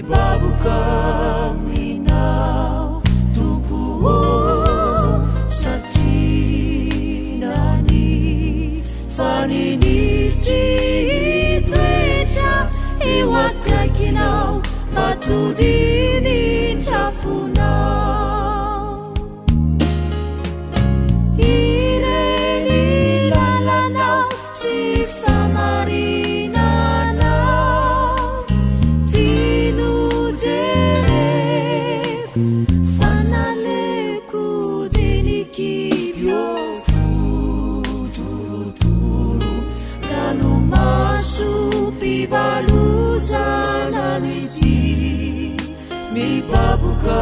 Mibaboka aminao Tompo ô satria nania fa nini tsy hitoetra eo akaikinao mba tody ny indrafonao. Ireny lalanao sy fahamarinanao tsy nojereko fa naleko dia nikipy eo fo torotoro ranomaso mpivalozana no ity mibaboka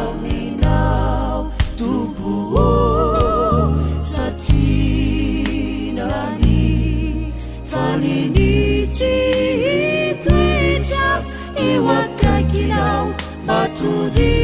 aminao Tompo ô satria nania fa nini tsy hitoetra eo akaikinao mba tody.